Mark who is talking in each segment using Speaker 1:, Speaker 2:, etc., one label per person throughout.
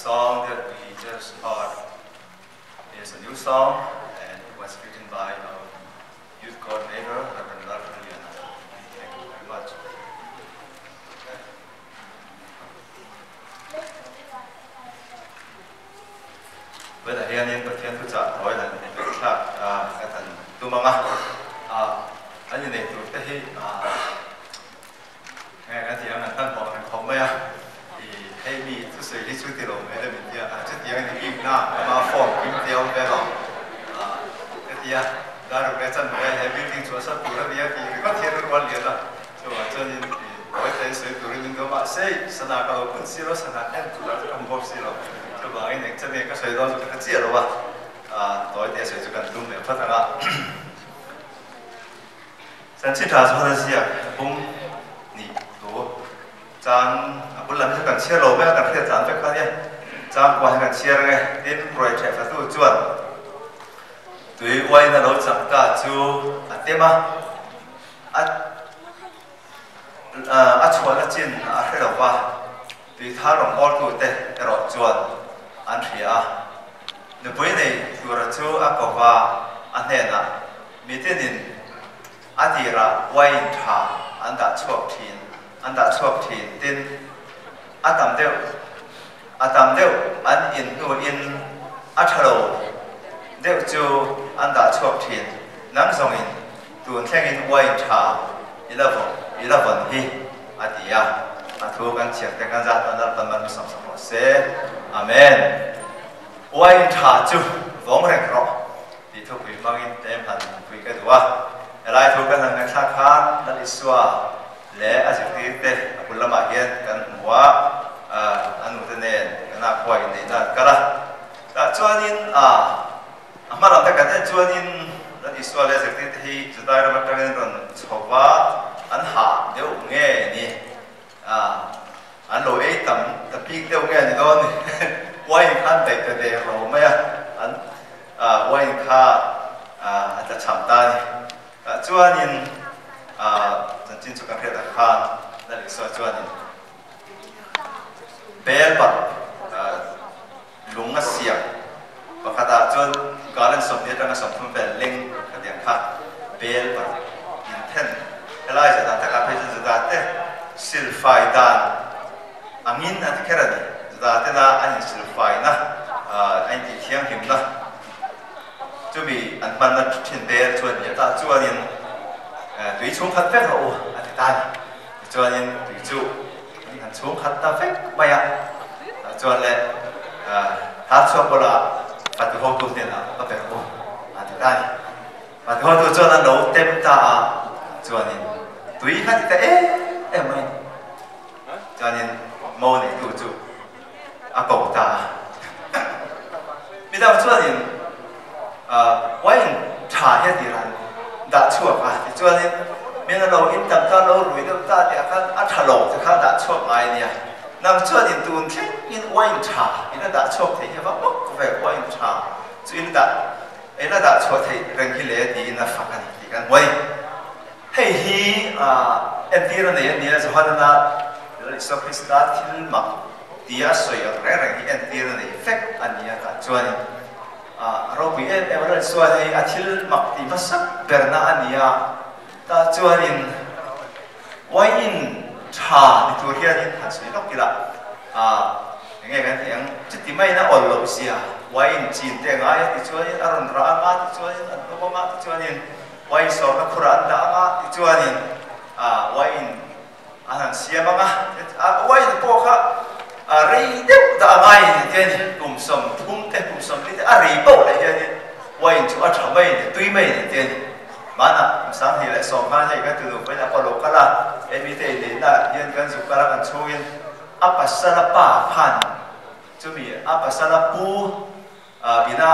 Speaker 1: song that we just heard is a new song and it was written by our youth coordinator, Reverend Lalrinliana. Thank you very much. Hetah hianin Pathian thuchah tawi han ngaihthlak ka han tum ang a, an inei tur te hi nge kan tih ang an hmanhmawh reng khawp mai a, i hei mi thusawi hi chu ti lo mai le min tia, chutiang a ni bik na ama form kim te a awm ve lo ka ti a, dar ruk leh chan ve he building chhuahsan tur a nia tih ringawt hian a rual lian a, chuvang chuanin i tawi tain sawi turin min duh a, mahse sana ka lo phun si lo, sana en tur a chu ka hmu bawk si lo. Chuvangin eng chan nge ka sawi dawn chu ka hre chiah lo a, tawi te sawi chu kan tum leh phawt ang a. Chanchin tha chuan a ziak bung nih thu chang a bul lam hi chu kan chhiar lo mai a, kan hriat tlan vek kha nia. Chang kuah hi kan chhiar ang e, tin ruai theh fatu chuan tui uain a lo chang ta chu a tem a, a a chhuahna chin a hre lo va. Tuithar rawngbawltute erawh chuan an hria a, nupui nei tura chu a ko va, a hnenah, Mitinin a tirah wine tha an dah chhuak thin, an dah chhuak thin, tin, a tam deuh, a tam deuh an in hnuin a tha lo deuh chu an dah chhuak thin, nang zawngin tun thlengin wine tha i la vawn, i la vawn hi. A ti a, a thu kan chhiar te kan zat an lalpan man hmasam sak rawh se. Amen. Wine tha chu vawng reng rawh tih thupui hmangin tlem han pui ka duh a. Helai thu kan han ngaihthlak khan Lal Isua leh a zirtirte a bul lamah hian kan hmu a, a nute nen kan ah khua inneihna an kal a. Tah chuanin a hma lam te kan en chuanin Lal Isua leh a zirtirte hi Judai ram atangin rawn chho va, an hah deuh nge ni? An lo ei tam ta bik deuh nge ni dawn ni? Wine kha an daih ta der lo mai a, an wine kha a tla cham ta a ni. Tah chuanin chanchin chu kan hriat ang khan Lal Isua chuanin bel parh lung a siam pakhatah chuan gallon 20 atanga 30 vel leng khatiang kha bel paruk inthen helai zat ah takah phei chuan Juda te silfai dan angin a ti kher a ni. Juda tena an insilfaina a intih thianghlimna chumi an hmanna thin bel chuan ni a tah chuanin tui chhungkhat vek rawh u a ti ta a ni. Tichuanin tui chu an han chhung khat ta vek mai a, tah chuan le thar chhuak bawlah fatu hotu hnenah ka pe rawh u a ti ta a ni. Fatu hotu chuan an lo tem ta a, chuanin tui kha ti ta em em mai ni. Chuanin mo neitu chu a ko ta a. Midang chuanin wine tha hi a tir han dah chhuak a, tichuanin min a lo in tam ta lo rui deuh ta tih ah khan a tha lo te kha dah chhuak ngai a nia. Nang chuanin tun thlengin wine tha in a dah chhuak thei hi a va bawk ve, wine tha chu in dah in a dah chhuah theih reng hi le tiin a fak a ni tih kan hmu a ni. Hei hi entir a nei a nia, Johana Lal Isua Krista thil mak tia sawi ang reng reng hi entir a nei vek a nia tah chuanin a ropui em em a, Lal Isua hei a thil mak ti hmasa berna a nia tah chuanin wine tha ni tur hianin han sawi lawk ila eng nge kan tih ang chuti maiin a awl loh zia wine chin te a ngai a tichuanin a rawn rah anga tichuanin an hlawm anga tichuanin Wine sawrna khurah an dah ang a, tichuanin wine an han siam ang a, wine pawh kha rei deuh dah a ngai ni te a ni, kum 30 te, kum 40 te a rei poh leh hianin wine chu a tha mai ni, tui mai ni te a ni. Hmanah kum 2010 khan hei kan tunu vawiin a pawh lo kal a, hemi te inneihna hian kan zuk kal a, kan chhungin a pasala pa khan chumi a pasala pu Ina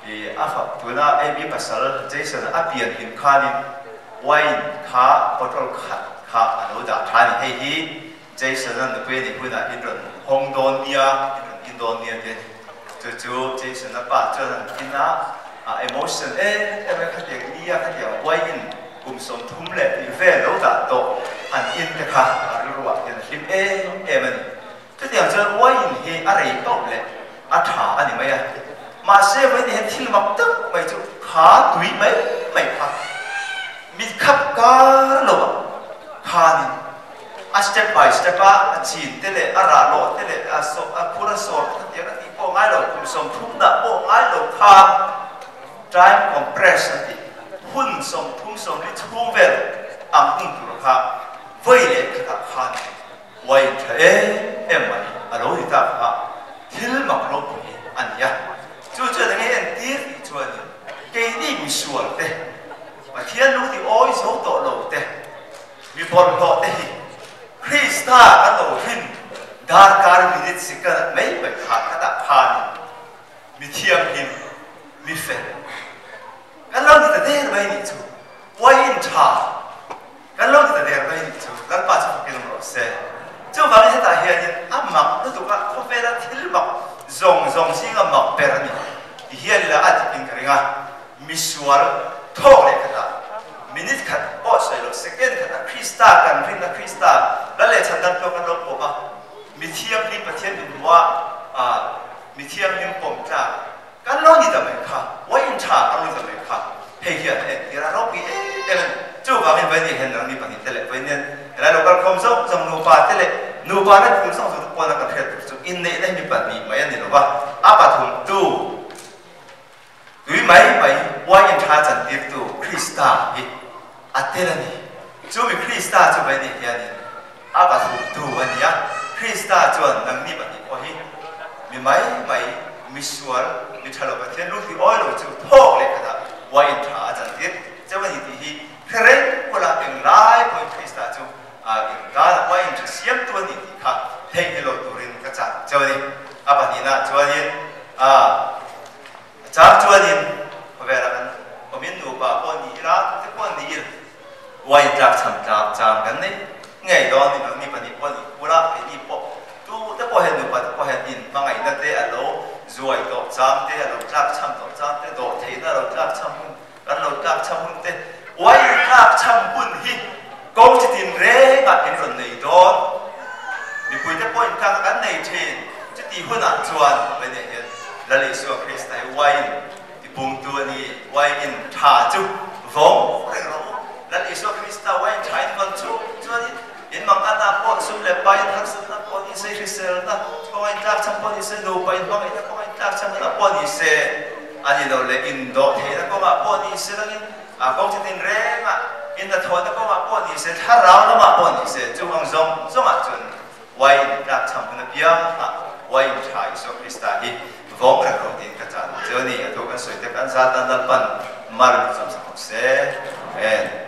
Speaker 1: i a fap tuna Amy pasal Jason a pian hlim khanin wine kha bottle khat kha a lo dah tha a ni. Hei hi Jason a nupui a nih hunah in rawn hawng dawn nia, in rawn in dawn nia ti a ni. Chu chu Jason a pa chuan an in a, a emotion em em a khatiang nia khatiang wine kum 30 leh tih vel lo dah tawh an in te kha a rilruah hian a hlim em em a ni. Chutiang chuan wine hi a rei pauh leh. Mahse vawiin ni hian thil mak tak mai chu kha tui mai mai kha mit khap kar lo ah khanin a step by step a a chin te leh a rah lawh te leh a sawh a khur a sawr te kha tiang a tih pawh ngai lo kum 30 dah pawh ngai lo khan time compress an tih hun 30 40 chhung vel ang hun tur kha vawi leh khatah khan Wine tha em em mai a lo ni tak kha thil mak ropui a ni a. Chu chuan enge entir tih chuanin keini misual te, Pathian lung ti awi zo tawh lo te, mi bawlhhlawh te hi Krista kan lo hrin darkar minute second mai mai kha khatah khanin mi thianghlim, mi fel kan lo ni ta der mai nih chu. Wine tha Kan lo ti ta der mai nih chu Lalpa chu fakin awm rawh se. Chuvangin hetah hianin a mak lutuk a, khawvela thil mak zawng zawng zinga mak ber a ni ti hian ila a dik in ka ring a. Misual thawk leh khatah minute khat pawh sawi loh second khatah Krista kan rinna Krista Lal leh chhan dan pawh kan lo pawm a, mi thianghlim Pathian min hmu a, mi thianghlim pawm tlak Kan lo ni ta mai kha, uain tha kan lo ni ta mai kha, hei hian a entir a ropui em em a ni. Chuvangin vawiin hian nangni pahnih te leh vawiin hian helai lo kalkhawm zawng zawng nupa te leh nupa na thil zawng zawng te pawna kan hriat tur chu inneihna hi mi pahnih mai a ni lo va, a pathum tu tui mai mai uain tha chantirtu Krista hi a tel a ni. Chumi Krista chu vawiin hianin A pathumtu a ni a, Krista chuan nangni pahnih pawh hi mi mai mai, mi sual, mi tha lo Pathian lu ti awi lo chu thawk leh khatah uain tha a chantir cheu a ni tih hi hre reng kawla englai pawhin Krista chu intan uain tha siamtu a ni tih kha theihnghilh lo turin ka chah cheu a ni. A pahnihna chuanin a chang chuanin khawvelah kan awmin nupa pawh ni ila, tute pawh ni ila, Wine tlak chhan tlak chang kan nei ngei dawn ni nangni pahnih pawh ni kula keini pawh tu te pawh hian nupa te pawh hian in hmangaihna te a lo zuai tawh chang te a lo tlak chhan tawh chang te dawh theihna a lo tlak chhan hun kan lo tlak chhan hun te wine tlak chhan hun hi kawng chi tin rengah in rawn nei dawn mipui te pawh in tlak a kan nei thin chuti hunah chuan vei hian Lal Isua Krista hi wine Ti pumtu a ni, wine tha chu vawng reng rawh u. Lal Isua Krista wine tha in vawn chu chuanin in manganna pawh sum leh pa in harsatna pawh ni se, hriselna kawngah in tlakchham pawh ni se, nupa in hmangaihna kawngah in tlakchham hunah pawh ni se, a ni lo leh indawh theihna kawngah pawh ni se langin a kawng chi tin rengah in hnathawhna kawngah pawh ni se, thlarau lamah pawh ni se, chung ang zawng zawngah chuan wine tlakchham hun apiangah wine tha Isua Krista hi vawng reng rawh tiin ka chah duh cheu a ni. A thu kan sawi te kan zat a Lalpan mal min chawmsak awk se. Amen.